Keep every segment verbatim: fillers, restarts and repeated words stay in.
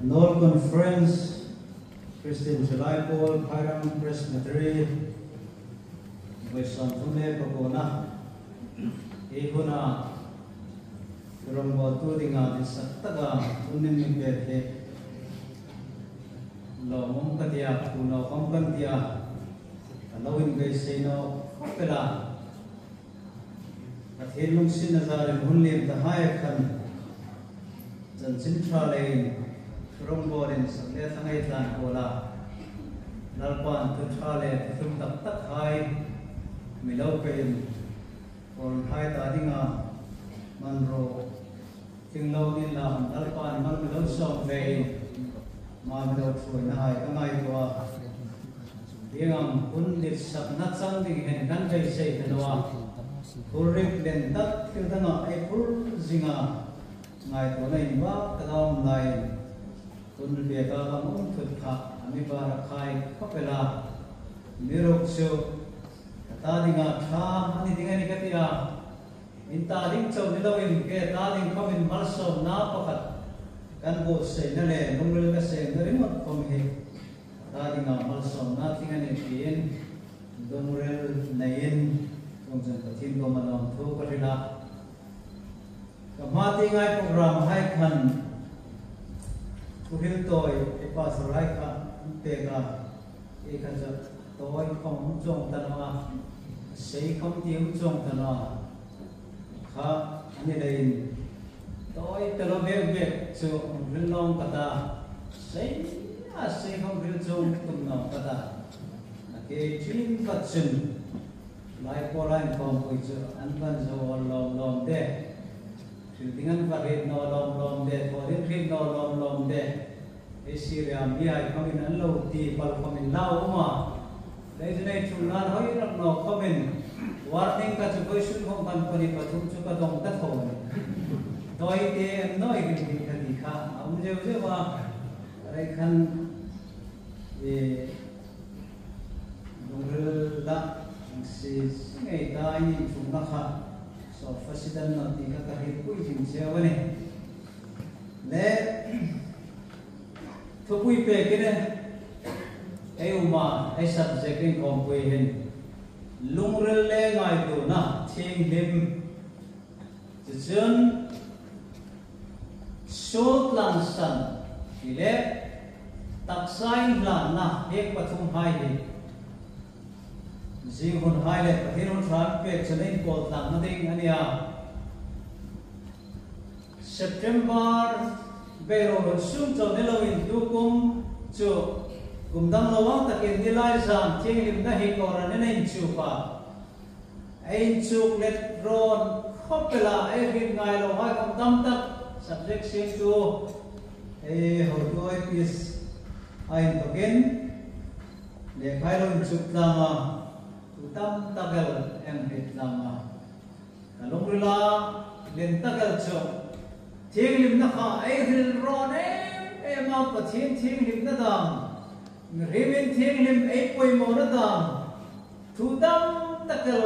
Nawl Conference, Christian July Pawl, Phairam Presbytery, vawi sawmthum le pakuona, hi huna rongbawltu dinga ditsak taka hun min pek hi lawmum ka tia, kuno khom kan tia, ka lo inbeisei naw khawp el a. Pathien lungsinna zarin hun liem ta hai khan chanchin ṭha leiin rongbawlin sak le thla ngei tlan kuol a, Lalpan thu ṭha le thu tlum tak tak hai mi lo peiin, Pawl hai ta dinga man ro, ting lo ni la, Lalpan mal mi lo sawm leiin, mal mi lo ṭhuoina hai ka ngaituo a. Ding ang hun ditsakna chang ding hin kan beisei ta naw a. Phur rik len tak thil danga ei phur zinga ngaituona inbak taka um laiin, hun peka ka um thut kha a mi bar khai khawp el a. Mi ruok chu ka ta dinga ṭha a ni ding a ni ka tia. In ta ding chau ni loin, ke ta ding khomin malsawmna pakhat kan buotsaina le lungril ka semna ringawt khom hi ka ta dinga malsawmna thing a ni tiin, lungril neiin, chuongchun Pathien kuoma lawmthu ka hril a. Ka hma tieng ngai program hai khan thu hril tawi ei pastor hai kha an pek a, ei kha chu tawi khom um chuong ta naw a, sei khom ti um chuong ta naw a. Kha a ni leiin tawi ta lo bek bek chu hril naw ka ta, sei a sei khom hril chuong tum naw ka ta. A ke chin ka chun Lai Pawl inkhawmpui chu an van zo lawm lawm de. Thil ding an va hriet naw lawm lawm de, thaw ding hriet naw lawm lawm de. Ei Syria mihai khomin an lo ti pal khomin la um a. Lei chu nei chun nan hoi rak naw khomin. Warning ka chu vawisun khom kan pahni pathum chu ka dawng ta tho a nih. Tawi te an nawi rim rim ka ti kha a um zeu zeu a. Rei khan, e, lungril la, si, si ngei ta in inchukna kha, so fasidan na ti kha ka hril pui zing cheu a nih. Le, thupui pek in e, ei um a, ei subject inkhawmpui hin, lungril le ngaituona, thienghlim, Chu chun, suol tlangsan hi le taksa inhlanna hi pathum hai hi zing hun hai le Pathien hun ṭha pek chun inpawl tlangna ding a nih a. September beiro hun sung chau ni loin tu kum chu kum dang lo ang takin Nilai zan thienghlimna hi kohran in a inchuk a. Ei inchuk let rawn khawp el a, ei hriet ngai lo hai khom tam tak subject siemtu, ei hotu I P S a inthawkin lekha ei lo inchuk tlang a, thu tam tak el ei hriet tlang a. Ka lungrila lien tak el chu thienghlimna kha ei hril rawn em em a, Pathien thienghlimna dam, mihriemin thienghlim ei pawimawna dam, thu dam tak el,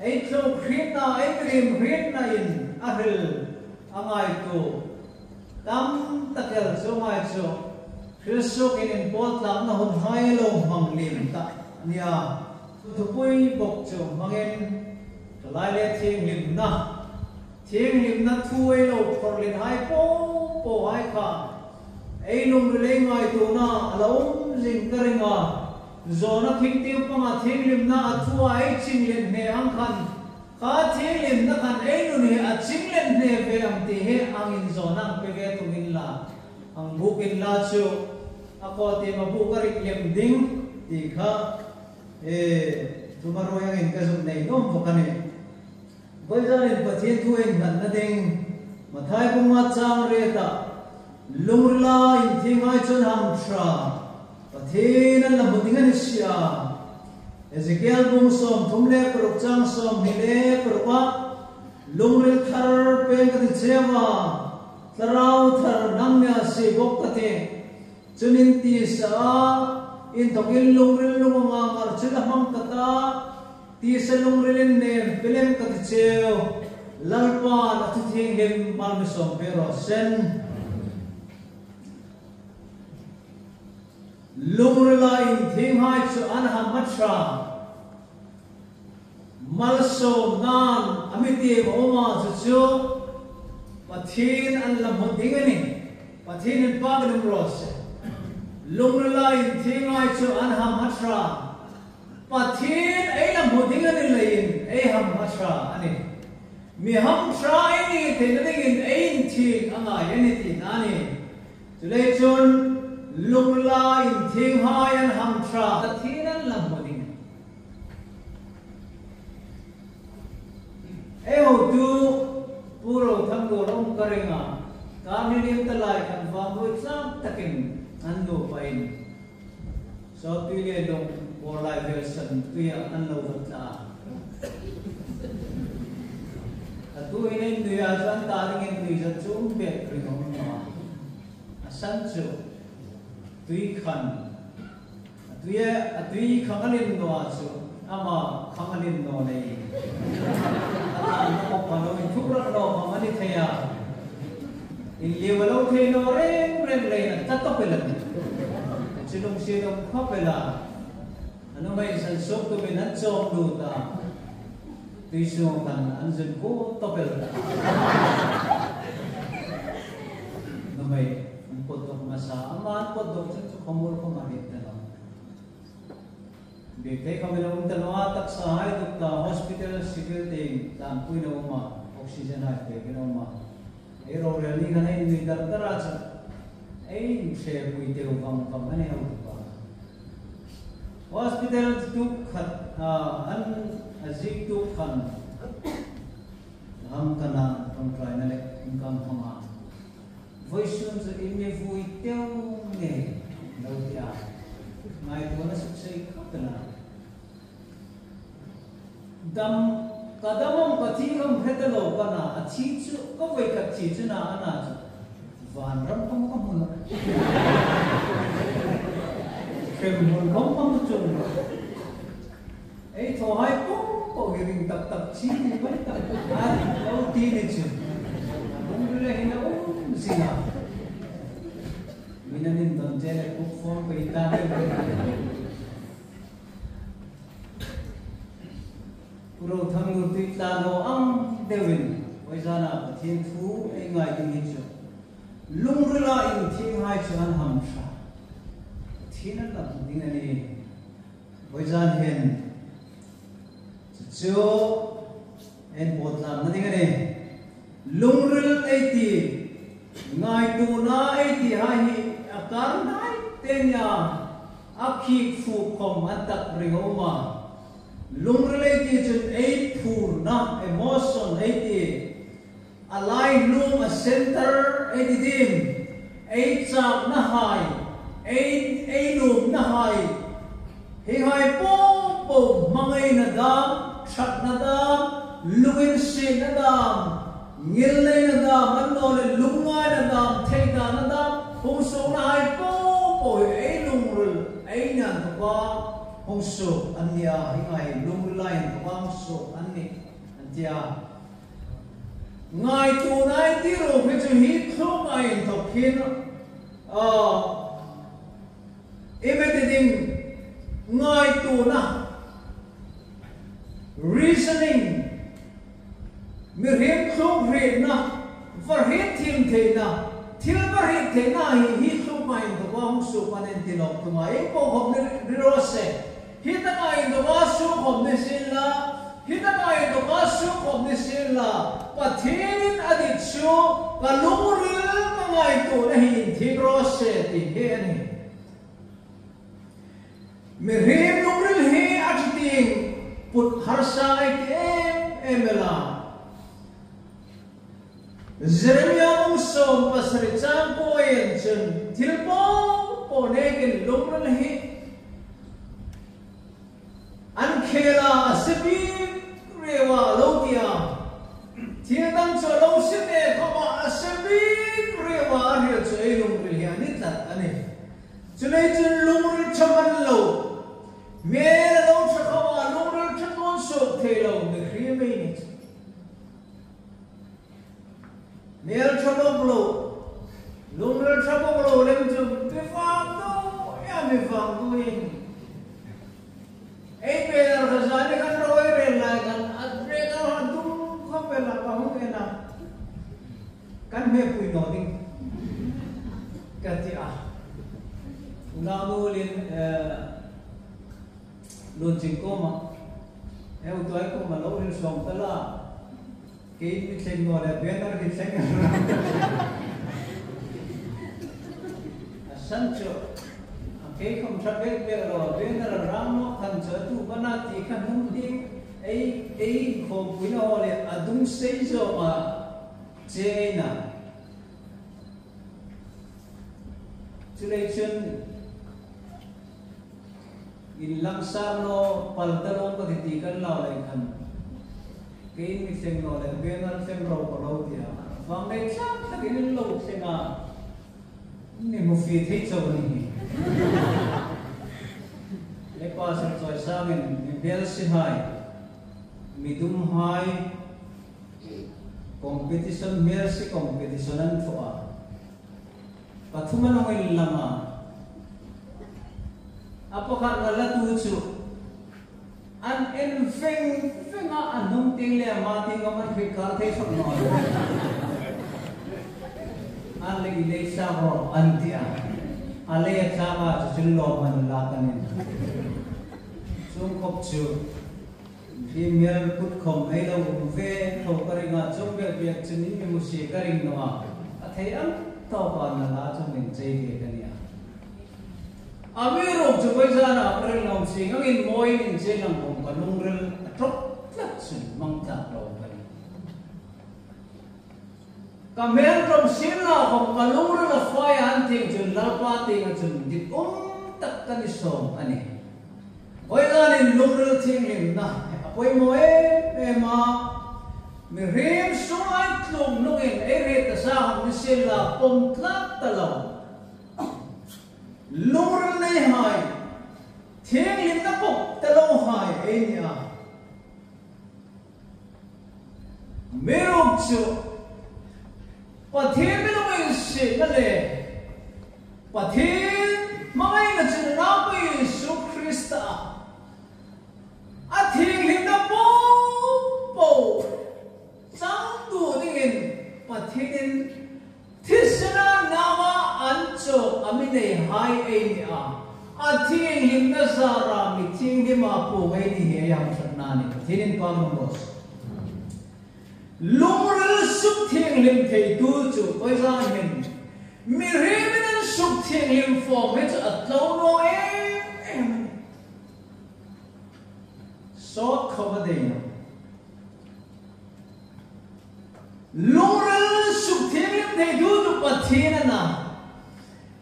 ei thluk hrietna, ei mihriem hrietna in a hril a ngaituo tam tak el chu ngai chu hril suokin inpawl tlangna hun hai lo hmang liem ta a nih a. Thupui bawk chu hmangin, thalai le thienghlimna, thienghlimna thu ei lo phawrhlin hai po po hai kha ei lungril ei ngaituona a lo um zing ka ring a. Zawna thingtiem panga thienghlimna a thua ei ching let hne ang khan, kha thienghlimna khan ei nun hi a ching let hne ve ang ti hi angin zawna ang pe ve tum inla, ang buk inla chu a kawtiem a buk a rik lem ding ti kha, e, tumah ruoi angin ka zuk nei nuom bawk a nih. Vawizanin Pathien thu innghatna ding, Mathai bung nga chang riet a, lungrila inthieng hai chun hamṭha Pathien an la hmu ding a ni si a. Ezekiel bung sawmthum le paruk chang sawmhni le paruk a, lungril thar peng ka ti cheu a, thlarau thar nang nia sie bawk ka tih. Chun in tisa a, inthawkin lungril lung anga ngar chu la hmang ka ta, tisa lungril innem pe lem ka ti cheu. Lalpan a thu thienghlim mal mi sawm pe raw se. Lungrila inthienghai chu an hamṭha. Malsawmnain a mi tiem a um a, chu chu Pathien an la hmu ding a nih. Pathien inpâkin um raw se. Lungrila inthienghai chu an hamṭha. Pathien ei la hmu ding a ni leiin ei hamṭha a nih. Mi hamṭha ei ni theina dingin ei inthieng a ngai a nih tina a nih. Chuleiin chun lungrila inthienghai an hamṭha. Pathien an la hmu ding. Ei hotu Pu Rothangruol um ka ring a. Ka ni lim ta lai khan vangruoi tlâk takin an nupa in. Sawtpi le lung bawr lai vel san tuia an lo va tla. A tu hin ei nuia chuan ta dingin nuizat chu um bek ring a um a. A san chu tui khan. A tuia, a tui khang a lim naw a chu. Ama khang a lim naw nei. A tlan khawp a lo inthuk rak naw khang a ni thei a. Inliu a lo thei naw reng reng leiin a tla tawp el a nih. Chu lungsiet awm khawp el a. A nuhmei san suok tumin an chawm lut a. Tui sung khan an zun kut tawp el. Nuhmei an pawt dawk hmasa, ama an pawt dawk chun chu khawmuol khawm a rit ta lo. Bik thei khawmin a um ta naw a, taksa hai duk ta, hospital civil tieng tlanpuiin a um a, oxygen hai pekin a um a. Ei rorel ni khan ei nui dar dar a chu, ei inṭhepui deu vang vang a ni a, upa. Hospital tuk khat, a, an a ziek tuk khan, hang ka na ṭawngṭaina le inkang hmang a. Vawisun chu in mi vui teu nge lo ti a. Ngaituona suk sei khawp el a. Dam, ka dam am ka thi am hre ta lo ka na, a thi chu ka vawi khat thi chu na a na chu. Vanram khawm ka hmu nawh. Hremhmun khawm ka hmu chuong nawh. Ei thawhai po po hi ring tak tak chi ni mai tak tak a lo ti ni chu. Lungrila hin a um zing a. Min an indon che le kuk form pei ta le. Pu Rothangruol tui tla naw ang deuin, vawi zana Pathien thu ei ngai ding hi chu. Lungrila inthienghai chu an hamṭha. Pathien an la hmu ding a nih. Vawi zan hin. Chu chu, en pawt tlangna ding a nih. Lungril ei ti, ngaituona ei ti hai hi a kar ngai te nia, a khik fuk khawm a tak ring a um a. Lungril ei ti chun ei phurna, emotion ei ti. A laihlum a center ei ti ding, ei chakna hai, ei, ei lumna hai. Hi hai po po hmangaina dam, ṭhatna dam, lunginsietna dam, ngilneina dam, annawleh lungngaina dam, theidana dam, hung suokna hai po po hi ei lungril, ei ni inthawka hung suok an nih a, hi hai lungrila inthawka hung suok an nih, an ti a. Ngaituona ei ti ruok hi chu hi thlunga inthawk hin, a, ei mi ti ding ngaituona, reasoning, mihriem thluk hrietna, va hriet thiem theina, thil va hriet theina hi, hi thlunga inthawka hung suok an ti nawk thung a, ieng po khawm ni raw se. Hi taka inthawka suok khawm ni sien la, hi taka inthawka suok khawm ni sien la, Pathienin a dit chu ka lungril ka ngaituona hi inthieng raw se ti hi a nih. Mihriem lungril hi a ṭha tieng put harsa ei ti em em el a. Jeremia bung sawm pasari chang kuo en chun thil po po nekin lungril hi an khel a, a se bik reu a lo ti a. Thil dang chu lo se mek khawma a se bik reu a, a hril chu ei lungril hi a ni tlat a nih. Chuleiin chun lungril ṭha man lo, hmel a lo ṭha khawma lungril ṭha ṭuon suok thei lo mihriem ei ni chu. Hmel ṭha bawk lo, lungril ṭha bawk lo lem chu mi fak naw em Ei vang buin, ei banner kha zani kan rawi rel lai khan, a banner a dum khawp el a, ka hung en a, kan hmepui naw ding ka ti a. Unau nu Lin, eh, Lunching kuoma, he u tuai kuoma lo hril sawm ta la. Kei mi thleng naw le, banner hi thleng. A san chu, a kei khawm ṭha bek bek lo, banner a rang naw khan chu a tu bana ti khan hung ding, ei, ei inkhawmpuina haw le a dung sei zawng a che ei na. Chuleiin chun, inlangsar naw, pal ta naw ka ti ti kan lau lei khan. Kei mi thleng naw le, banner thleng ro ka lo ti a. Vang nei thlak takin in lo thleng a. Ni hmu fie thei chau a ni hi. Le Pastor Choisangin, mi hmel si hai, mi dum hai, competition, hmel si competition an thaw a. Pathum an hung inlang a. A pakhatna latu chu an en veng veng a, an hung tieng le ama tieng khawm an hriet kar thei sawt naw. An le i lei sa ro an ti a. A lei a tlak a chu chun lawmman la ka ning. Chuong khawp chu. Premier kut khawm ei lo um ve, tho ka ring a, chuong bek bek chun in mi hmu si ka ring naw a. A thei ang tawk a, nala chu min chei ve ka nih a. Amiruokchu vawisuna ka ring nuom si, ngangin mawiin inchei lang khawm ka lungril a ṭawk tlat chun hmang tlak lo ka nih. Ka hmel ṭawng sien la khawm ka lungril a fai a, an tieng chun Lalpa tienga chun dit um tak ka ni sawm a nih. Vawizanin lungril thienghlimna a poimaw em em a. Mihriem sunga ei tlung hnungin ei hriet ta sa khawm ni sien la, pawm tlat ta lo. Lungril nei hai, thienghlimna pawm ta lo hai ei ni a. Amiruokchu Pathien mi lo insietna le Pathien hmangaina chun a Naupa Isu Krista a thienghlimna popo changtu dingin Pathienin thisena naua an chawk a mi nei hai ei ni a. A thienghlimna zara mi thienghlim a puong ei ni hi ei hang ṭhatna a nih. Pathienin pang hmang raw se. Lungril sukthienghlim theitu chu vawizanin mihriemin an sukthienghlim fawm hi chu a tlo naw em em. Sawt khawm a dei naw. Lungril sukthienghlim theitu chu Pathien a na.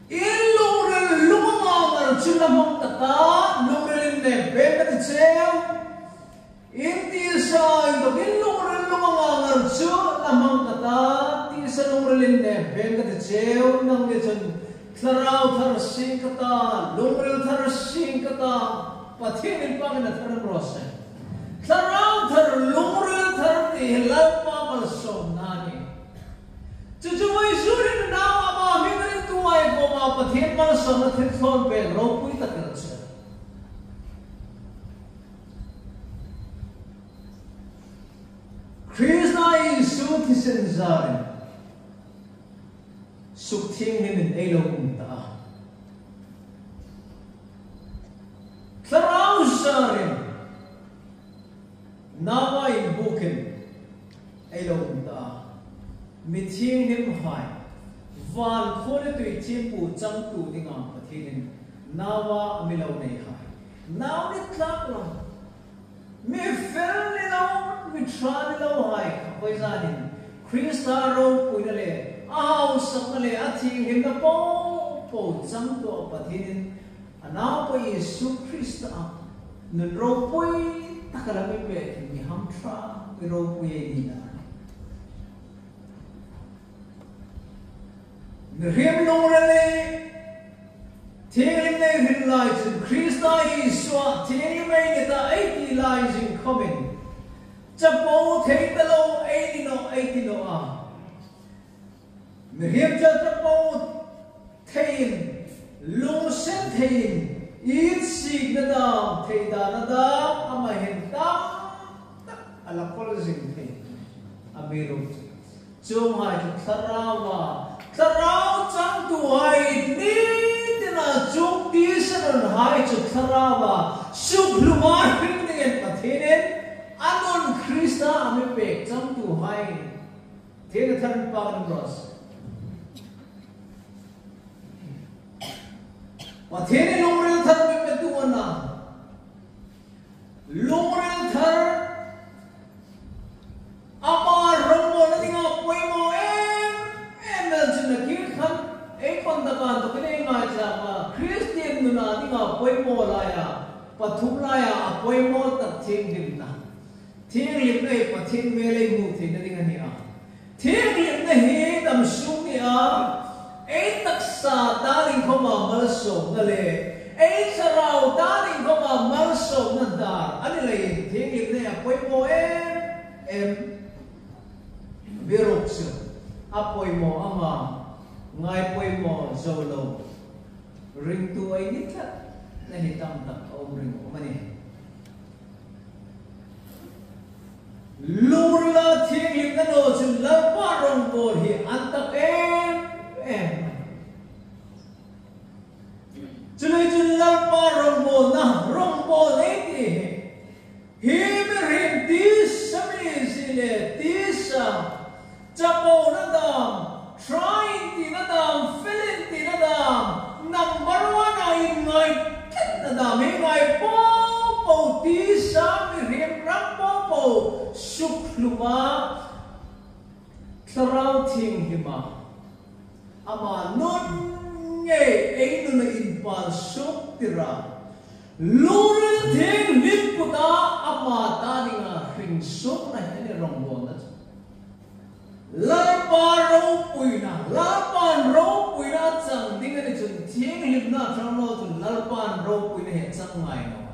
In lungril lung anga ngar chu la hmang ka ta, lungril innep ve ka ti cheu. In tisa inthawk in lungril lung anga ngar chu la hmang ka ta, tisa lungril innep ve ka ti cheu, nangni chun Thlarau Thar sie ka ta, lungril thar sie ka ta, Pathienin pangin a thar raw se. Thlarau Thar, lungril thar ti hi Lalpa malsawmna a nih. Chu chu vawisun hin nau ama hming ringtu ei kuoma Pathien malsawmna thil thlawn pek ropui tak el che. Krista Isu thisen zarin sukthienghlimin ei lo um ta a. Thlarau zarin naua inbukin ei lo um ta a. Mi thienghlim hai, van khuo le tui thiempu changtu dinga Pathienin naua mi lo nei hai. Nau ni tlak lo. Mi fel ni lo, mi ṭha ni lo hai, vawizanin Krista ropuina le a hausakna le a thienghlimna popo changtu Pathienin a Naupa Isu Krista a nun ropui taka la mi pek hi mi hamṭha, mi ropui ei ni a. Mihriem lungril thienghlim ei hril lai chun Krista Isua thienghlim ei ni ta ei ti lai zing khawmin chapo thei ta lo ei ni naw ei ti naw a. Mihriem chu chapo theiin lungsen theiin, insikna dam, theidana dam, ama hin tam tak a la kawl zing thei. Amiruokchu chuonghai chu Thlaraua, Thlarau changtuhai ni tina chuong tisa nun hai chu Thlaraua sukhluma hring dingin Pathienin a nun Krista a mi pek changtuhai. Thina tharin pa kan ros. Pathienin lungril thar mi petu a na. Lungril thar ama rongbawlna dinga poimaw em em el chun a kir khan, ei kon taka to kine ngai chaka Kristien nuna dinga poimaw laia, pathum laia a poimaw tak thienghlimna. Thienghlimna hi Pathien hmel ei hmu theina ding a ni a. Thienghlimna hi dam sung ni a, ei taksa ta ding khoma malsawmna le, ei thlarau ta ding khoma malsawmna dar a ni leiin thienghlimna hi a poimaw em em. Amiruokchu a poimaw anga ngai poimaw zo lo ringtu ei ni tlat na hi tam tak a um ring um a nih. Lungrila thienghlimna naw chun Lalpa rongbawl hi an tak em em. Chuleiin chun Lalpa rongbawlna, rongbawl ei ti hi, hi mihriem tisa mi zie le tisa chapona dam, ṭha intina dam, fel intina dam, number one-a inngaithlakna dam, hi ngai po po tisa mihriem ram po po sukhluma Thlarau Thienghlima ama nun ngei ei nuna inpal suok tira, lungril thienghlim kuta ama ta dinga hring suokna hi a nih rongbawlna chu. Lalpa ropuina, Lalpan ropuina chang ding a ni chun thienghlimna chang naw chun Lalpan ropuina hi chang ngai naw.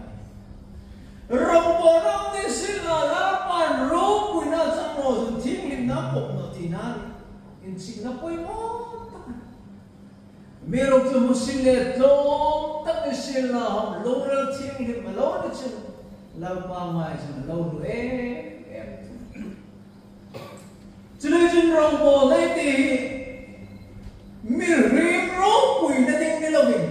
Rongbawlna ni sien la Lalpan ropuina chang naw chun thienghlimna pawp naw tina a nih. Inchikna poimaw tak. Amiruokchu hmusit le tlawm tak ni sien la, lungril thienghlim a lo ni chun Lalpa ngai chun a lo hlu em em. Chuleiin chun rongbawlna ei ti hi mihriem ropuina ding ni lovin,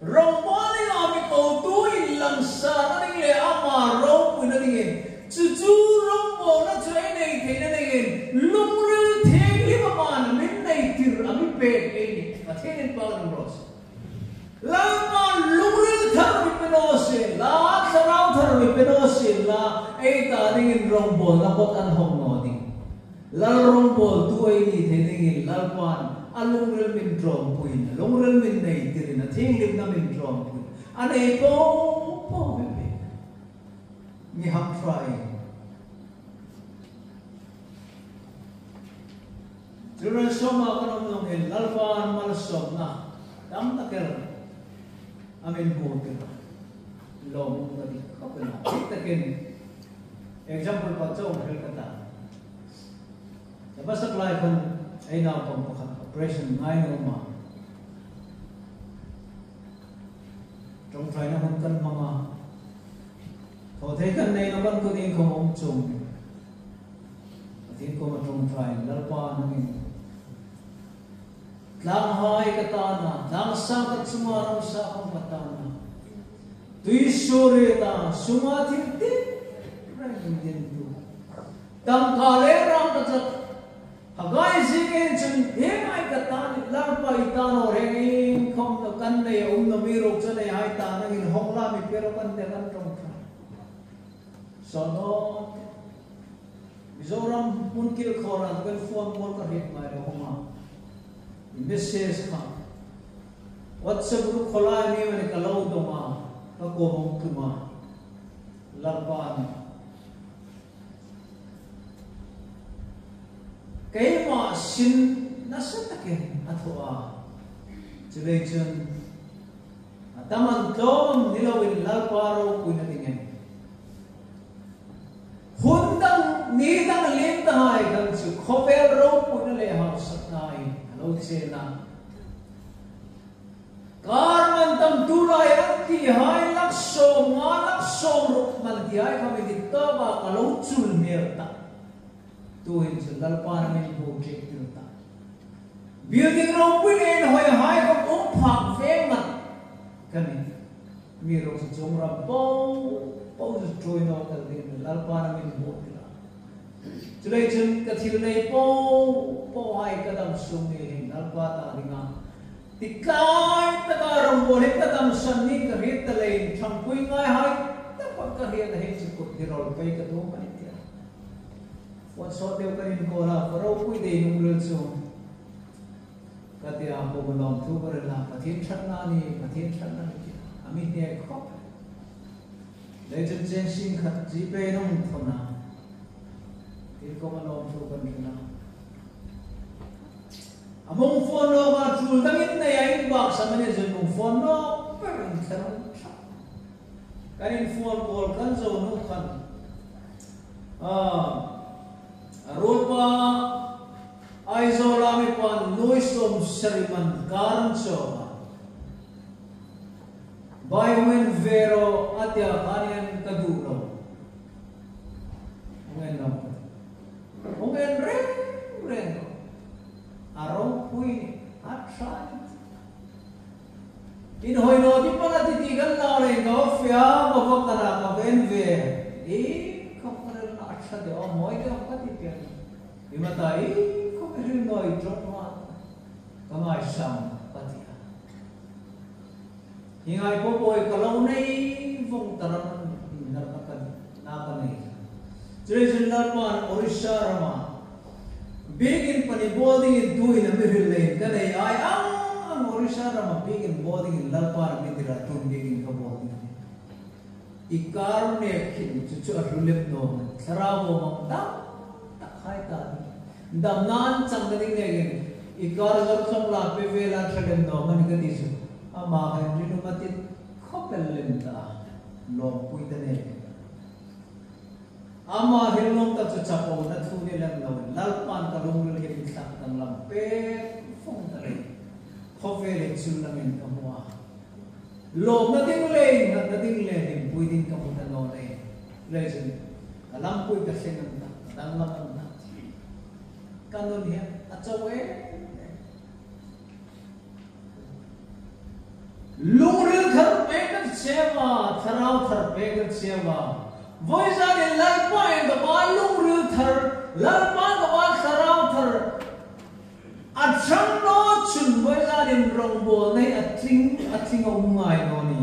rongbawlna mi kotu inlangsarna ding le ama ropuina dingin, chu chu rongbawlna chu ei nei theina dingin lungril thienghlim ama a mi neitir, a mi pek ei nih. Pathienin pa kan ros. Lalpan lungril thar mi pe naw sien la, thlarau thar mi pe naw sien la, ei ta dingin rongbawlna kawt an hawng naw ding. Lal rongbawltu ei ni thei dingin Lalpan a lungril min ṭawmpuiin, a lungril min neitirin, a thienghlimna min ṭawmpuiin a nei po po mi pe. Mi hamṭha ei. Children's Home-a kan um nungin Lalpan malsawmna tam tak el a min hmu tir a. Lawmum ka ti khawp el a. Takin example pakhat hril ka ta. Hmasatlai khan ei naupang pakhat operation ngai a um a. Ṭawngṭaina hun kan hmang a. Thaw thei kan nei naw, kan kut iengkhom a um chuong. Pathien kuoma ṭawngṭai, Lalpa nangin tlanghai ka tan a, tlang sang ka chunga ramsa khawm ka tan a. Tuisuoriet a, sunga thil tin reng din tu. Tangka le rang ka chak. Haggai zingin chun, hi ngai ka ta ni, Lalpa i ta naw reng iengkhom naw kan nei a um naw, amiruokchu neihai ta nangin hawng la mi pe ro kan ti, kan ṭawngṭai. Saw naw. Mizoram hmun kil khawra kan phone call ka hriet ngai lo hawng a. Message kha WhatsApp group khawlai mi mani ka lo dawng a, ka kuoma hung tlung a. Lalpan keima sin nasa takin a thaw a. Chuleiin chun a tam an tlawm am ni loin Lalpa ropuina dingin, hun dang, ni dang lien tahai khan chu khawvel ropuina le hausakna hi a lo Lo chena. Kar man tam tu lai an ti hai lak sawm nga, lak sawm ruk man ti hai kha mi dit ta ba ka lo chul mer ta. Tuhin chu Lalpan a min bu chek tir ta. Building ropui nei hoi hai ka um phak ve man. Ka ni. Mi ruk chu chung ram po, po chu ṭhuoi naw kal ding Lalpan a min bu tir a. Chuleiin chun ka thil nei po, po hai ka dam sung ni hin Lalpa ta dinga. Ti tlai taka rawngbawl hi ka dam san ni ka hriet ta leiin ṭhangpui ngai hai, ta pa ka hriet a hin chu kut hi rawl pei ka tuom a ni tia. Phone sawt deu ka ring kawl a, ka ropui dei nung ril chu. Ka tia, ko ma lawm thu ka rel a, Pathien ṭhatna ni, Pathien ṭhatna ni tia. A mi hne khawp. Leiin chun cheng sing khat GPay nung phone a. Tin ko ma lawm thu kan rel a. A mong phone nawk a tul dangin nei a inbox a mani zun mong phone nawk per in thar. Kan in phone call kan zo nu khan. Ah, a ruolpa Aizawl a mi pan nuoi sawm sari man kar an chaw a. Bai hung en ve ro a tia khan en ka duh lo. Hung en lo. Hung en reng reng. A ropui a ṭha. Inhawi naw ti pan a ti ti kan lau le ka office a, ka va kal a ka va en ve. E, ka va rel na a ṭha de aw mawi de ka ti pian. I ma ta i, ka va ril naw i ṭawng ma. Ka ngaisang ka ti a. Hi ngai po po ka lo nei vong ta ram in nar ka kan, na ka nei. Chuleiin chun Lalpan Orissa rama. Biekin pani bawl dingin tuhin a mi hril leiin ka nei ai ang ang Orissa rama biekin bawl dingin Lalpan a mi tira tun biekin ka bawl ding. I kar nek khin chu chu a hlu lem naw, thlarau bo mang dam tak hai ta. Damna an chang ka ding nekin, i kar zor chang la pe ve la ṭha lem naw mani ka ti chu. Ama khan rinum a tit khawp el lem ta. Lawmpui ta nek. Ama hril nuom tak chu chapona thu ni lem lo, Lalpan ka lungril hi mi thlak danglam pek vong ta lei. Khawvela chun lamin ka hmu a. Lawmna ding le, natna ding le, hlimpui ding ka hmu ta naw lei. Leiin chun, ka lampui ka thleng an ta, ka danglam an ta. Ka nun hi a chau e. Lungril thar pek ka cheu a, thlarau thar pek ka cheu a. Vawizanin Lalpa'n ka ba lungril thar, Lalpa'n ka ba thlarau thar. A ṭhang naw chun vawizanin rongbawlna hi a tling, a tling a um ngai naw ni.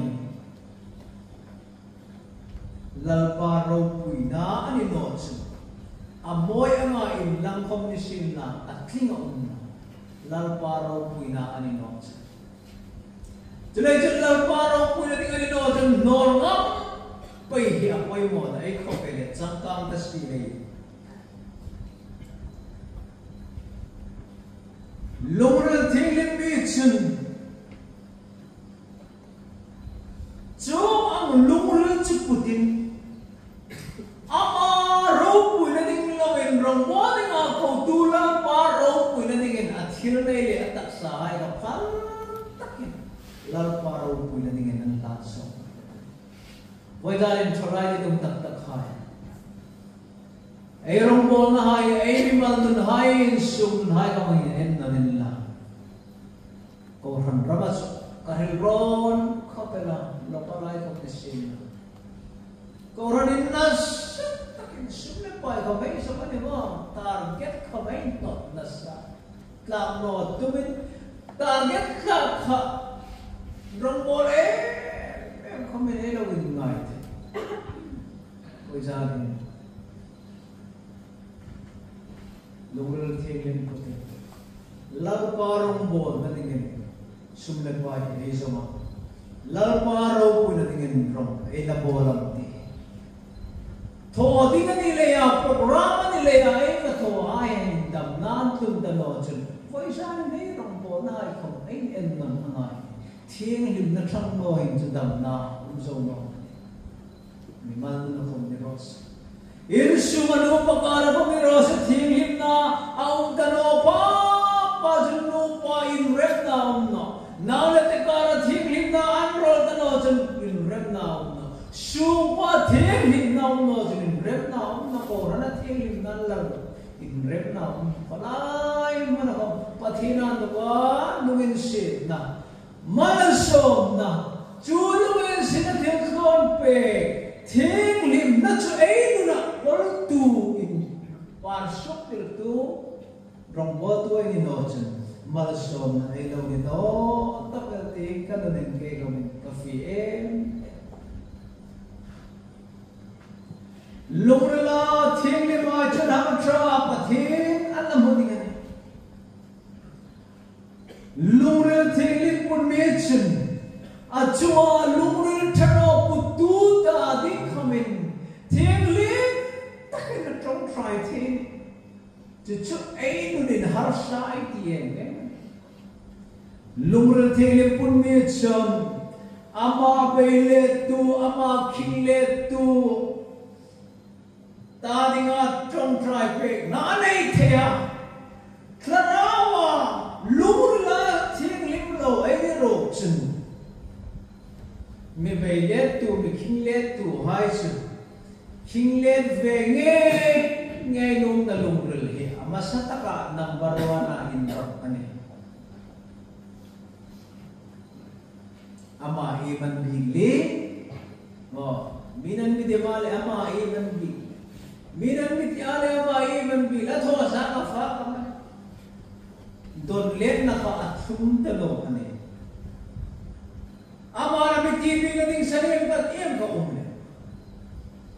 Lalpa ropuina a ni naw chun. A mawi anga inlang khawm ni sienla, a tling a um naw. Lalpa ropuina a ni naw chun. Chuleiin chun Lalpa ropuina ding a ni naw chun, hnawl ngam pei hi a poimaw ta, ei khawvela changkang ta si lei. Lungril thienghlim mi chun, chuong ang lungril chu putin, ama ropuina ding loin rongbawlna dinga kotu Lalpa ropuina dingin a thil nei le a taksa hai kha phal takin Lalpa ropuina dingin an hlan sawm. Vawizanin thalai ding tak tak hai. Ei rongbawlna hai, ei mimal nun hai, insung nun hai ka hmang en naw ning la. Kohran rama chu ka hril rawn khawp el a, local lai ka ti sin. Kohranin nasa takin sum le pai khawm ei sawm a ni maw, target khawm ei nawt nasa. Tlak naw tumin target tlak kha rongbawlna em em khawmin ei lo inngai thei. Vawizanin lungril thienghlim putin Lalpa rongbawlna dingin sum le pai hi ei zawm a. Lalpa ropuina dingin rongbawlna ei la bawl am ti. Thaw ding a ni leia, program a ni leia, ei va thaw hai hin damna an tlung ta naw chun, vawizanin ei rongbawlna hai khawm ei en nawn a ngai. Thienghlimna ṭhang naw hin chu damna um zo naw. Mimal nuna khawm ni raw se. Insung a nupa kara khawm ni raw se, thienghlimna a um ta naw pha pha chun nu inremna um, khalai mana khom Pathien an dawka lunginsietna, malsawmna, chu lunginsietna thil thawn pek, thienghlimna chu ei nuna kawltu in, par suk tirtu, rongbawltu ei ni naw chun, malsawmna ei lo ni naw tak el ti ka nunin kei khomin ka fiel em. Lungrila thienghlim hai chun hang ṭha Pathien an la hmu ding a nih. Lungril thienghlim put mi chun, a chunga lungril ṭha naw puttu ta ding khomin, thienghlim takin a ṭawngṭai thei. Chu chu ei nunin harsa ei ti em em. Lungril thienghlim put mi chun, ama beilettu, ama khinglettu ta dinga ṭawngṭai pekna a nei thei a. Thlaraua lungrila thienghlim lo ei ni ruok chun, mi beilettu, mi khinglettu hai chu, khinglet ve ngei ngei nuomna lungril hi a hmasa taka number one-a inrawk a nih. Ama iem an bik le? Aw, mi'n an mi ti a le ama iem an bik. Mi'n an mi ti a le ama iem an bik. A thaw sa ka fa ka ma. Don letna kha a thlum ta lo a nih. Ama la mi ti bik a ding sa iem ka, iem ka um le.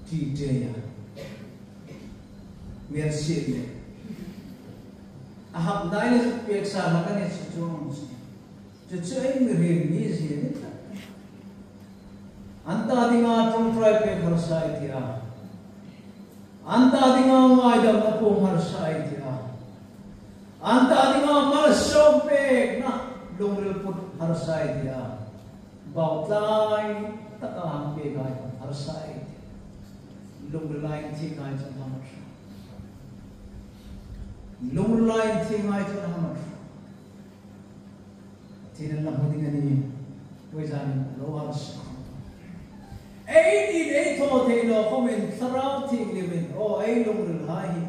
Ti te ya. Mercy le. A hap dai le pek sa la ka ne chu chu. Chu chu ei mihriem ni zie ni ta. An ta dinga ṭawngṭai pek harsa ei ti a. An ta dinga ngaidamna puong harsa ei ti a. An ta dinga malsawm pekna lungril put harsa ei ti a. Bau tlai taka hang pek hai harsa ei ti a. Lungrila inthieng hai chun hang harsa. Lungrila inthieng hai chun hang harsa. Thina la hmu ding a nih. Voisun lo harsa. Ei ni ei thaw thei naw khomin Thlarau Thienghlimin, aw, ei lungril hai hi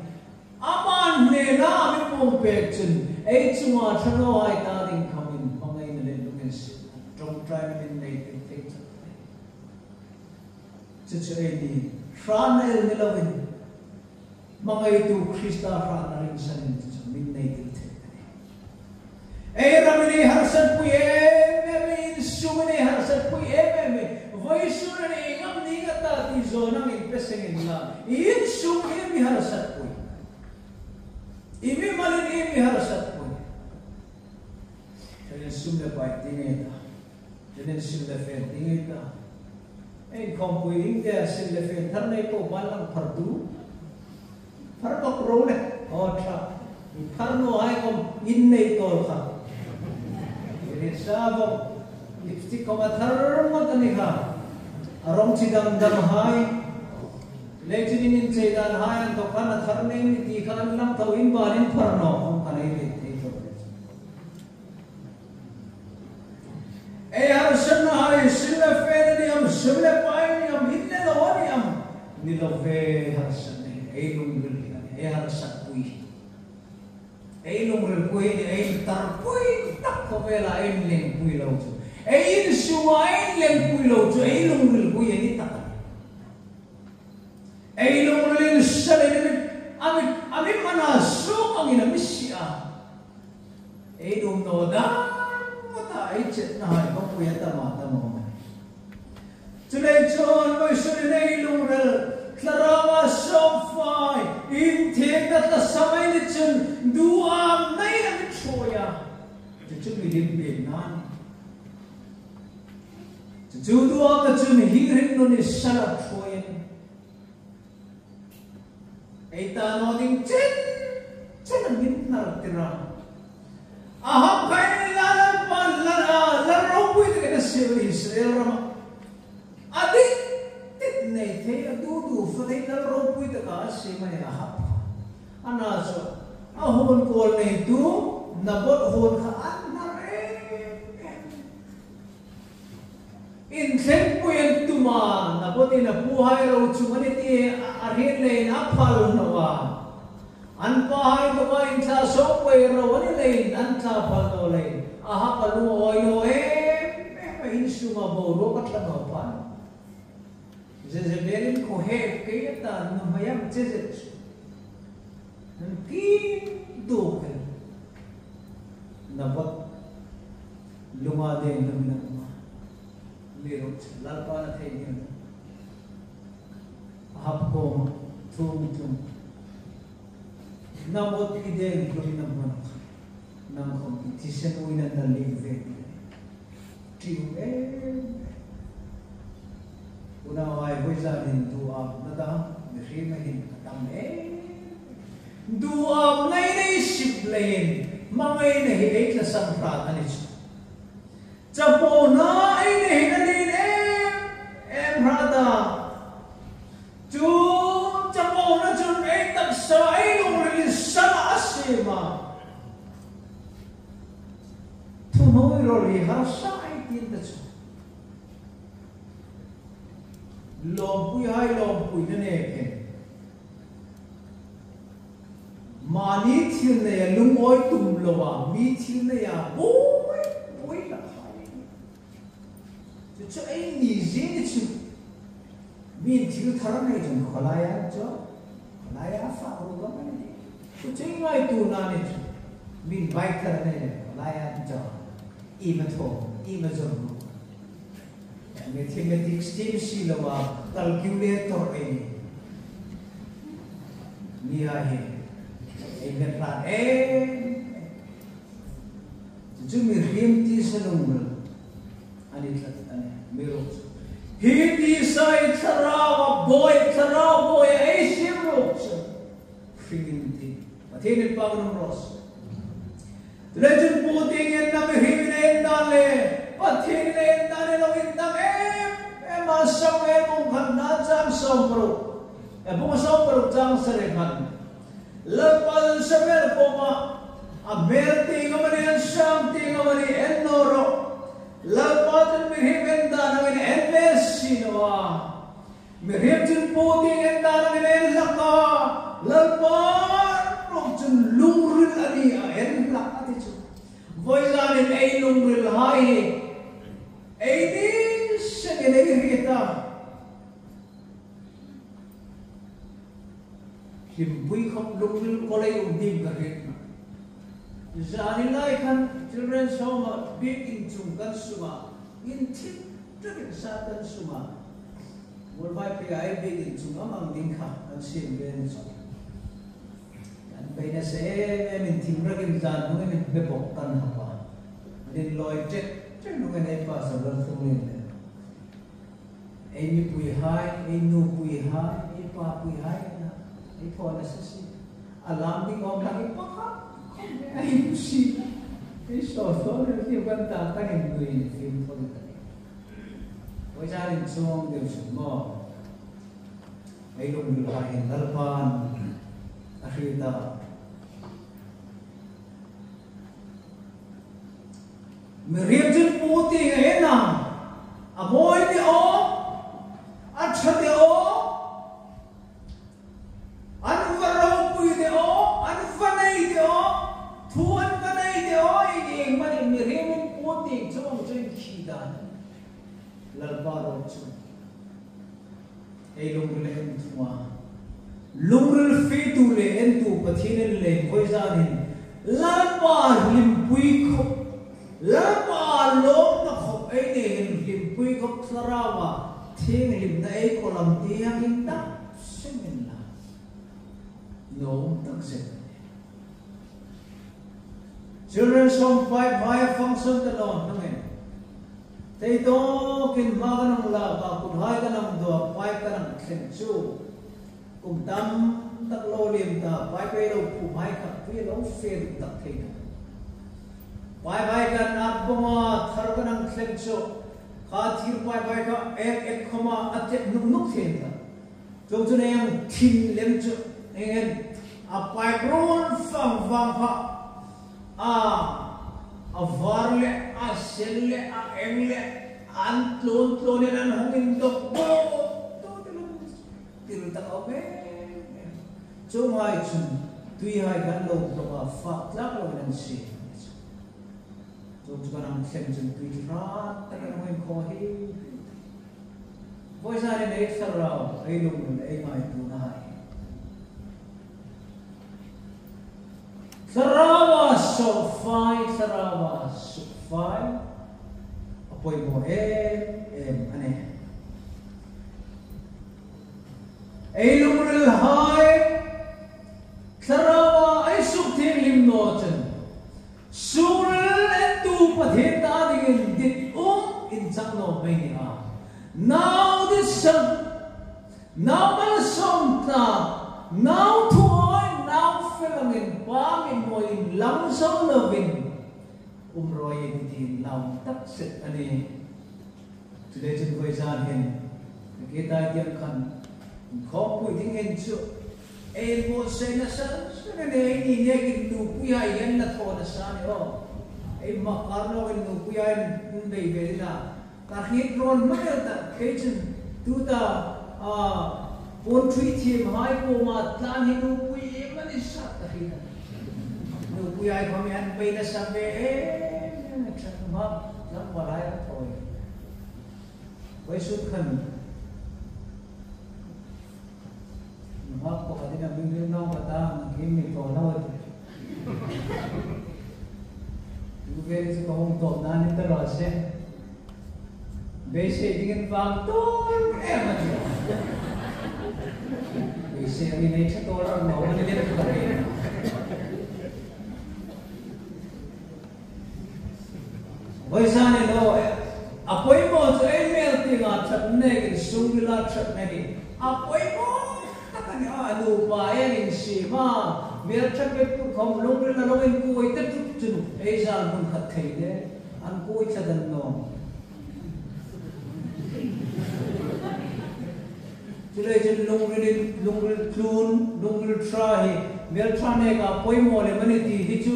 ama hnena a mi puong pek chun, ei chunga ṭha naw hai ta ding khomin hmangaina le lunginsietna, ṭawngṭaina min nei thei thei. Chu chu ei ni, hratna el ni lovin, hmangaitu Krista hratna ringsanin chu chu min nei dil thei a nih. Ei ramin ei harsatpui em em, ei insunga ei harsatpui em em. Vawisun a ni ngam ni nga ta ti zawng angin pe seng inla, i insung hi mi harsatpui. I mimalin i mi harsatpui. Ei insung le pai ti ngei ta. Chuleiin sil le fen ti ngei ta. Ei khawmpui ding te sil le fen thar nei po ban lang phar tu. Phar bawk ro le. Aw ṭha. I phar naw hai khom in nei tawl kha. Ei sa bawk. Lipstick khom a thar ngot a ni kha. A rawng chi dang dang hai. Leichun in inchei dan hai an tawk khan a thar nei ni ti kha an lang tho in ban in phar naw khom kha nei thei thei tawk. Ei harsatna hai sil le fen a ni am, sum le pai a ni am, in le lo a ni am, ni lo ve harsatna hi ei lungril hi a nih, ei harsatpui. Ei lungrilpui, ei tarpui tak khawvela ei lengpui lo chu. Ei insunga ei lengpui lo chu, ei lungrilpui a ni tak a nih. Ei lungril sal a ni, a mi, a mi mana suk angin a mi sie a. Ei lungnaw dang mata ei chetna hai khawpui a tam a tam a. Chuleiin chun vawisun ei lungril Thlaraua sawm fai, inthiengna tlasam ei ni chun duamna a mi ṭhuoi a. Chu chu milim biekna a nih. Chu chu duamna chun hi ring nun ei sal a ṭhuoi a nih. Ei ta naw ding chen chen a min hnar tir a. Ahab kha Lalpa, Lal, Lal ropui takin a siem Israel rama. A dit dit nei thei, a du du fa thei Lal ropui taka a siem a nih Ahab. Ana chu a huon kawl neitu Nabot huon kha a hnar em em. Inthlengpui an tum a, Nabot in a puhai ro chunga ni ti a, a hriet leiin a phal naw a. An pahai tuka inthla sawk pei ro a ni leiin an thla phal naw leiin a hak a lungawi naw em em a, insunga boruok a tla naw pha. Jezebelin khaw hep kei a ta, nuhmei am che zet chu. An kim duok el. Naboth lunga deng hlum a um a. Amiruokchu Lalpan a thei ni a. Ahab kuoma thung thung. Naboth i deng hlumna hmun kha nang khawm i thisen uoina na liem ve. Ṭium em. Unauhai, vawizanin duhawmna dang mihriem hin a tam em. Duhawmna ei nei sip leiin hmangaina hi ei tlasang hrat a ni chu. Chapona ei nei hin a lien em em hrat a. Chu chapona chun ei taksa, ei lungril sala a siem a. Thuhnuoirawl hi harsa ei tiem ta chu. Lawmpuihai lawmpuina nek hin. Mani thil neia lungawi tum loa, mi thil neia buoi, buoi hlak hai. Chu chu ei ni zing chu. Min thil thar nei chun khawlaia chu. Khawlaia fak ro ka mani. Chu chu ngaituona ni chu. Min bai thar nei khawlaia chu. I ma thaw, i ma zawm. Mathematics thiem si loa, calculator ei ni. Ni a hi. Ei met hrat em. Chu mihriem tisa lungril a ni tlat a nih, amiruokchu hi tisa hi Thlarau a buoi, Thlarau buoi ei siem ruok chu hringin ti. Pathienin pâk nuom raw se. Leichun pu tieng en dan, mihriem en dan le Pathien en dan lo indang em em a, Samuel bung khatna chang sawm paruk. E, bung sawm paruk chang sari khan. Lalpan Samuel kuoma a hmel tieng amanih, an sâng tieng amanih en naw rawh. Lalpa chun mihriem en dan angin en ve si naw a. Mihriem chun pu tieng en dan angin en hlak a. Lalpa ruok chun lungril a ni a, en hlak a ti chu. Vawizanin ei lungrilhai hi ei ni sengin ei hriet a. Hlimpui khawp lungril kawl ei um ding ka hriet. Zanin lai khan Children's Home-a biek inchung kan sunga, inthim takin Satan sunga, Muolvaiphei-a ei biek inchung a mang ding kha kan siem ve ni chu. Kan beina se em em, inthim rakin zan hnungin inbe bawk kan hap a. Rin lawi ṭek ṭek hnungin ei pastor Lalthumin le ei mipuihai, ei nupuihai, ei papuihai, ei thaw nasa si. A lam ding awm tak hi pakhat khawm ei hmu si. Ei saw saw ril ti kan ta kan innuin film thaw ta ni. Vawizanin chuong deu chu maw. Ei lungrilhai hin Lalpan a hriet a. Mihriem chun pu tieng a en a, a mawi de aw, a ṭha de aw, an va ropui de aw, an va nei de aw, thu an va nei de aw, ieng ieng amanih mihriemin pu tieng chuong chu khi dan. Lalpa ruok chu ei lungril en thung a. Lungril fietu le entu Pathienin le vawizanin Lalpa hlimpui khawp, Lalpa lawmna khawp ei nei hin hlimpui khawp Thlaraua thienghlimna ei kawl am ti hang intak seng inla. Nuom tak zet. Children's Home Paipahai function ta naw hnungin, thei tawkin hma kan hang lak a, kuthai kan hang daw a, pai kan hang thleng chu kum tam tak lo liem ta, Paipai lo phumhai kha tui lo fe tak thei ta. Paipai kan at bawng a, thar kan hang thleng chu, kha thir Paipai kha ek ek khawma a tet nuk nuk thei ta. Chuong chu nang thin lem chu, nang en, a pai rawn fang fang kha. A, a var le, a sen le, a eng le, an tluon tluonin an hang indawk bawk. Ṭul tak a awm em em. Chuonghai chun, Tuihai kan lo tlawk a, fak tlak lo nan si. Chuong chu kan hang thleng chun tui hrat tak an hung khaw hi. Vawisun hin ei thlarau, ei lungril, ei ngaituona hai. Thlaraua sawlfai, thlaraua sukfai. A poimaw em em a nih. Ei lungril hai, thlaraua ei sukthienghlim naw chun, sungril entu Pathien ta dingin dit um inchang naw mei ni a. Nau ditsam, nau malsawm tlak, nau thuawi, nau fel angin Pa mi mawiin lam zo lovin um rawi ei ti lau tak zet a nih. Chuleiin vawisun hin, ka ke tai tiang khan, inkhawmpui ding hin chu, ei buotsai nasa nasa a nih, eini nekin nupuihai hin la thaw nasa a nih aw. Ei makar nawkin nupuihai in bei ve la. Ka hriet rawn hmang el ta, kei chun tuta, a, puon ṭhui thiemhai kuoma tlan hi nupui iem a ni sa ka hriet a. Nupuihai khawm an bei nasa ve em em a, ṭha hmang, lam palai a thaw. Vawisun khan, nunghak pakhatin a hming hril naw ka ta, nangin mi thaw naw a tih. Tu vel chu ka hung tawpna ni ta raw se. Beisei dingin vang tawl em a tih. Beisei angin ei ṭha tawl a, naw a ni lem ka ring. Vawisun ni lo, a poimaw chu ei hmel tienga ṭhatna hi, sungrila ṭhatna hi a poimaw tak a nih a, a nupa ei insiem a, hmelṭha pek pur khawm lungrila lo inkuoi ta tuk chun ei zal hmun khat thei le an kuoi tlat an nawm. Chuleiin chun lungril, lungril tlun, lungril ṭha hi hmelṭha neka poimaw lem a nih ti hi chu.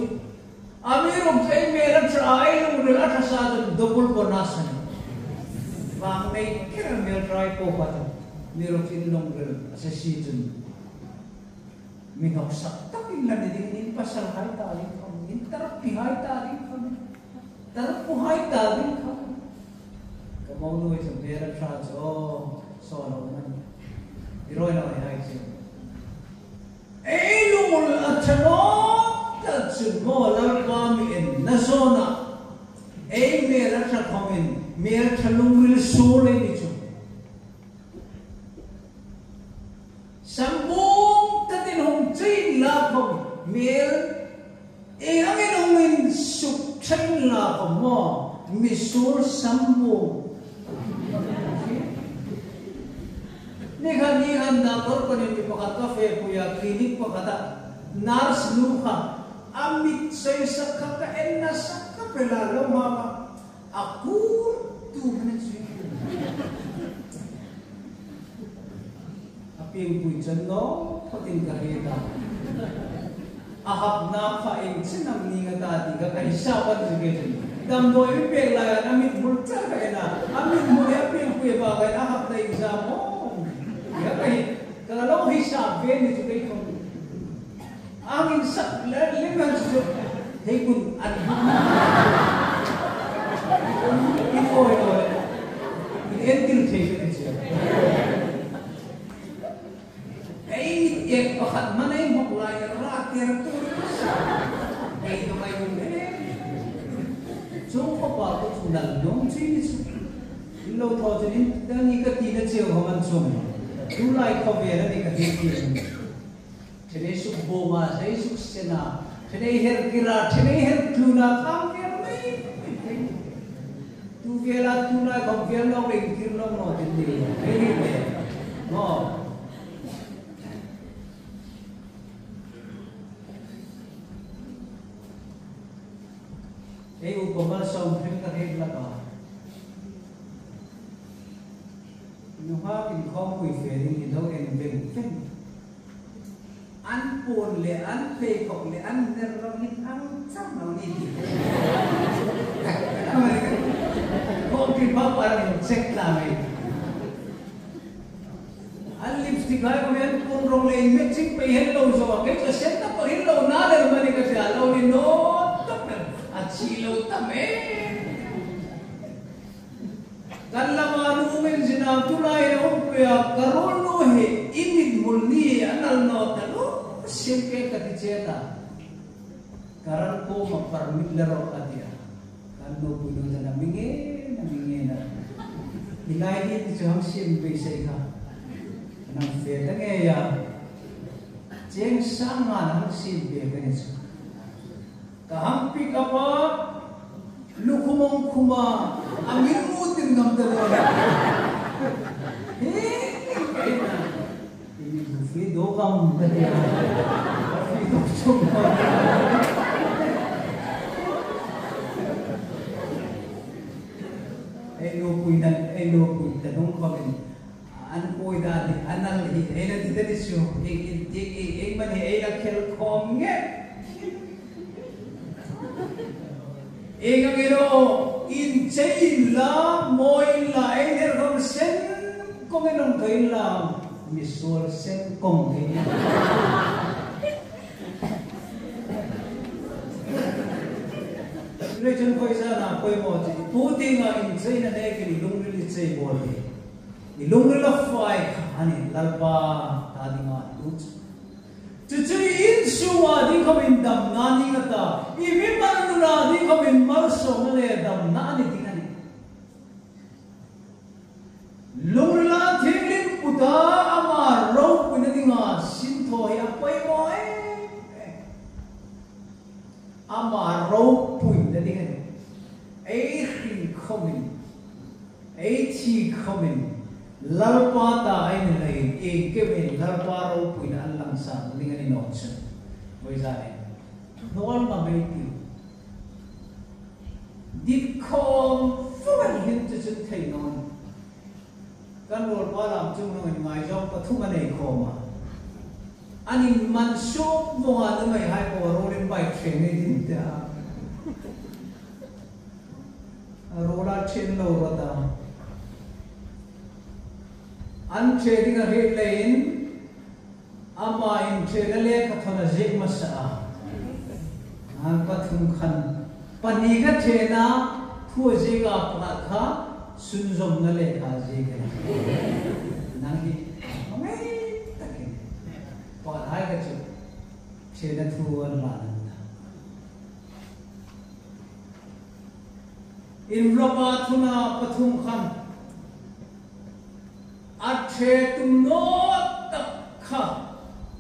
Amiruokchu ei hmel a ṭha, ei lungril a ṭha sa chun double bonus a nih. Vang nei kher hmelṭha po khat. Amiruokchu in lungril a ṭha si chun mi hnawksak takin la ni ding, in pasalhai ta ding khawm, in tarpihai ta ding khawm, tarpuhai ta ding khawm. Ka mo nu hi chu hmel a ṭha chu, saw lo man. I rawi lo hai chu. Ei lungril a ṭha naw ta chun maw Lalpa mi enna zawna, ei hmel a ṭha khawmin hmelṭha lungril suol ei ni chu. Sambung takin hung chei inla khawm, hmel ei angin hung insuk ṭha inla khawm maw, mi suol sambung. Ni khat, ni khat na kawr panin mi pakhat ka fepui a, clinic pakhata nurse nu kha, a mit seisak kha ka enna sak kha pela lo hma kha, a kur tu hmana chu. A piengpui chan naw, phatin ka hriet a. A hapna kha ieng chin am ni nga ta ti kha ka hisap a ni chu ke chun. Damdawi mi pek lai a, a mit hmul char ka en a. A mit hmul hi a piengpui a ba ka en a, a hapna ieng zam am. Ka ka hi, ka lo hisap ve ni chu kei khawm. Angin sak le, le man chu. Hei kun an. In oi oi. In en til thei ka ti chu. Ei mit ek pakhat hmang ei hmawk lai ra ter tur. Ei dong ei um e. Chung khawpa ko chung dal dong chi ni chu. In lo thaw chun in dang i ka tina cheu hawm an chung. Tulai khawvela ni ka ti ti. Ṭhenei suk bawma, ṭhenei suk sena, ṭhenei her kira, ṭhenei her tluna, khang kir mai. Tu vela tu lai khawm vel nawk ring kir nawk naw tin ni. Ei ni le. Maw. Ei upama sawm hring ka hriet hlak a. Nunghak inkhawmpui fe ding ni lo en veng veng. An puon le, an pheikhawk le, an ner rawng hi ang chang lo ni ti. Khawm ti pa pa rawng check ta mai. An lipstick hai khawm an puon rawng le matching pei hel lo zo a, kei chu a sen ta pa hin Tulai a um pui a, ka ruolnu hi i mithmul ni a nal naw ta lo, siem ke ka ti che ta. Ka ran kuoma permit la rawh a ti a. Ka nupui nu chun a mi ngen, a mi ngen a. Hi lai hi ti chu hang siem beisei kha. Nang fe ta ngei a. Cheng sang nga hang siem be ka ni chu. Ka hang pick up a, lukhum hang khum a, a mi mu tin ngam ta lo. He, he, he. Ini bu fi do kam ka tia. Fi do chum ka. Ei lo pui dan, ei lo pui ta dong ka min. An pui dan ni, an nal hi, ei la ti ta ni su. Ei, ei, ei, ei, ei man hi, ei la khel khom nge. Ieng ang ilo, inchei inla, mawi inla, ei her khom sen kong ei nong to inla, mi suol sen kong ei. Leichun koi sa na koi mo chi, tu ti nga inchei na ne ki lungril inchei bol hi. I lungril a fai kha a ni, Lalpa ta dinga lut. Chu chu i insunga ding khawmin damna ni nga ta, i mimal nuna ding khawmin malsawmna le damna ni ding a nih. Lungrila thienghlim puta ama ropuina dinga sin thaw hi a poimaw em em. Ama ropuina ding a nih. Ei hring khawmin, ei thi khawmin, Lalpa ta ei ni leiin, iengkim Lalpa ropuina an langsang ding a ni naw chun. Vawizanin, hnawl ngam ei tiu. Dit khawm vawng hin chu chun thei naw nih. Kan ruolpa lam chung hnungin ngaizawng pathum a nei khawm a. An inman suok vawng a, nuhmeihai po ruolin bai ṭhen ei ding tia. A ruola ṭhen lo rawt a. An ṭhe ding a hriet leiin, ama inṭhena lekhathawn a ziek hmasa a. An pathum khan, pahni kha ṭhena thu a ziek a, pakhat kha sunzawmna lekha a ziek a nih. Nang hi, hmangai takin. Pathai kha chu, ṭhena thu an hlan an ta. Inrapa thuna pathum khan a ṭhe tum naw tak kha,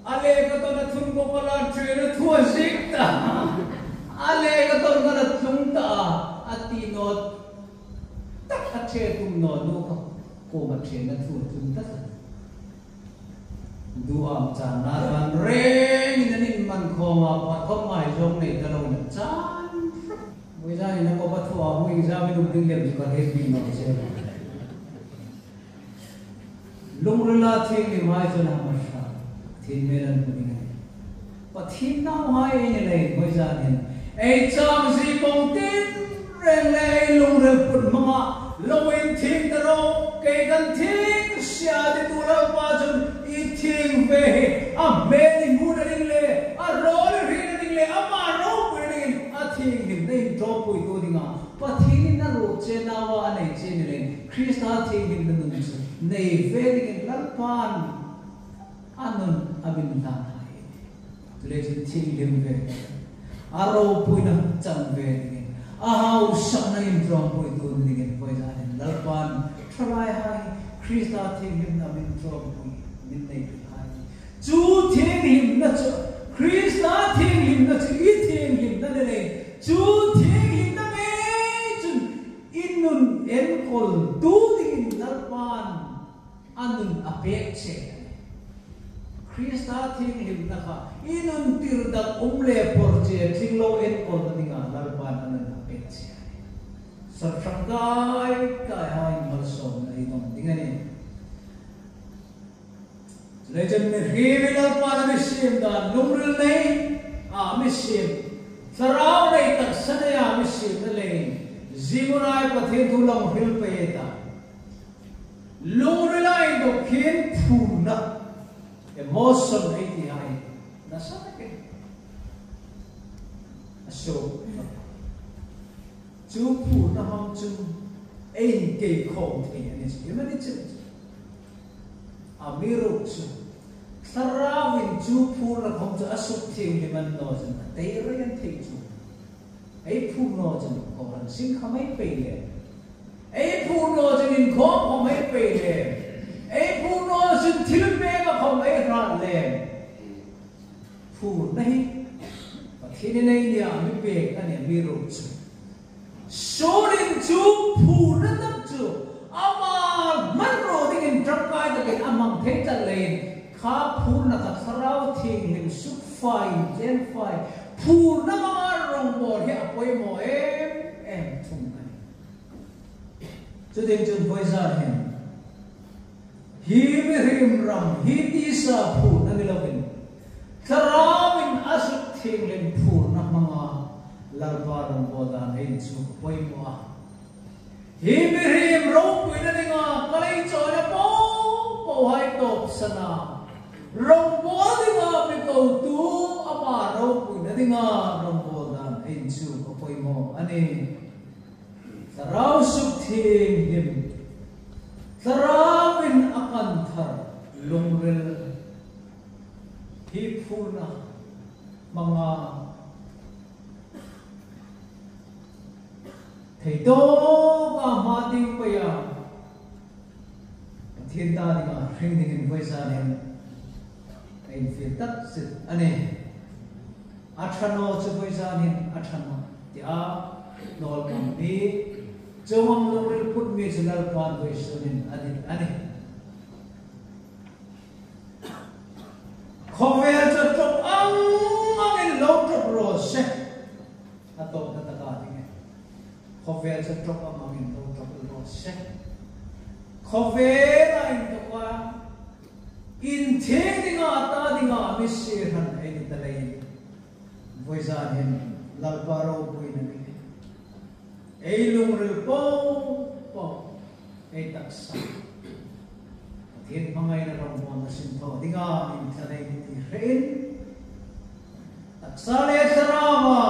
a lekhathawn a thun bawk a, la ṭhena thu a ziek ta. A lekhathawn khan a tlung ta a, a ti naw tak a ṭhe tum naw nu kha kuoma ṭhena thu a tlung ta. Duham channa khan rengin an inman khawm a, pakhat khawm ngaizawng nei ta lo na chan. Vawizanin a kopa thu a hmu exam in um ding lem chu ka hriet ding naw che. Lungrila thienghlimhai chun a hmasa. Thil hmel an hmu ding a nih. Pathien nauhai ei ni leiin vawizanin ei chang zie bawng tin reng le ei lungril put hmanga lo inthieng ta ro, kei kan thieng si a ti tu Lalpa chun i thieng ve hi a hmel i hmuna ding le a rawl i hrietna ding le ama ropuina dingin a thienghlimna inṭawmpuitu dinga Pathienin a ruot che nauva a nei che ni leiin Krista thienghlimna nun chu nei ve dingin Lalpan a nun a min hlan a ni. Chuleiin thienghlim ve, a ropuina chang ve dingin, a hausakna inṭawmpuitu dingin vawizanin Lalpan ṭhalaihai Krista thienghlimna min ṭawmpui, min nei hai. Chu thienghlimna chu, Krista thienghlimna chu i thienghlimna ni leiin, chu thienghlimna ngei chun i nun enkawltu dingin Lalpan a nun a pek che. Krista thienghlimna kha i nun tirdak um le por che, tling lo enkawlna dinga Lalpan a nun a pek che. Sarthang kai kaihai malsawmna ei dong ding a nih. Leiin mi hriet Lalpan a mi siem dan lungril nei a mi siem. Thlarau nei taksa neia mi siemna leiin. Zie hmuna Pathien thu lo hril pei ta. Lungrila inthawk hin phurna, emotion ei ti hai, nasa takin a suok. Chu phurna hmang chun ei kei khawm thei a ni chu, ei mani chu. Amiruokchu, Thlarauvin chu phurna khom chu a suk thienghlim a ni naw chun a tei rei an thei chu. Ei phur naw chun kohran sing khom ei pei le, ei phur naw chun inkhawm khom ei pei le, ei phur naw chun thil pek a khom ei hrat le. Phurna hi Pathienin ei nia mi pek a nih. Amiruokchu, Saulin chu phurna tak chu ama hmang raw dingin ṭangkai takin a hmang thei tlat leiin, kha phurna kha Thlarau Thienghlim suk fai, inthieng fai, phurna hmanga rawngbawl hi a poimaw em em thung a nih. Chu ding chun vawizan hin hi mihriem ram hi tisa phurna ni loin, Thlarauvin a suk thienghlim phurna hmanga Lalpa rawngbawl dan ei inchuk a poimaw a. Hi mihriem ropuina dinga ka lei chawina po pohai tawpsana, rawngbawl dinga mi kotu ama ropuina dinga rawngbawl dan ei inchuk a poimaw a nih. Thlarau suk thienghlim, Thlarauvin a kan thar lungril hi phurna hmanga thei tawka hma tieng peia Pathien ta dinga hring dingin vawizan hin ei infiel tak zet a nih. A ṭha naw chu vawizan hin a ṭha naw tia nawlmang mi chuong ang lungril put mi chu Lalpan vawisunin a dit a nih. Khawvel chu ṭawk ang angin lo ṭawk raw se. A tawpna taka dingin, khawvel chu ṭawk ang angin lo ṭawk raw se. Khawvela inthawka inthieng dinga, a ta dinga mi sir hran ei ni ta leiin, vawizan hin Lalpa ropuina dingin ei lungril po po, ei taksa Pathien hmangaina rawngbawl sin thaw dinga inthlak ei ni ti hrein, taksa le thlarauva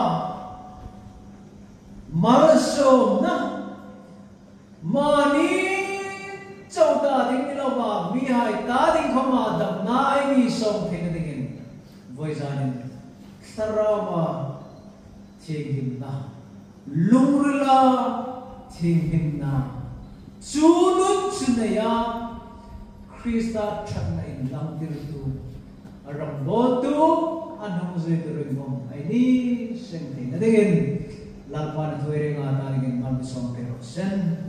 malsawmna, mani chau ta ding ni lova, mihai ta ding khoma damna ei mi sawm theina dingin, vawizanin thlarauva thienghlimna, lungrila thienghlimna, chu nun chu neia Krista ṭhatna inlangtirtu, a rongbawltu, a hnungzuitu ringum ei ni seng theina dingin, Lalpan a thuoi renga ta dingin mal mi sawm pek raw seh.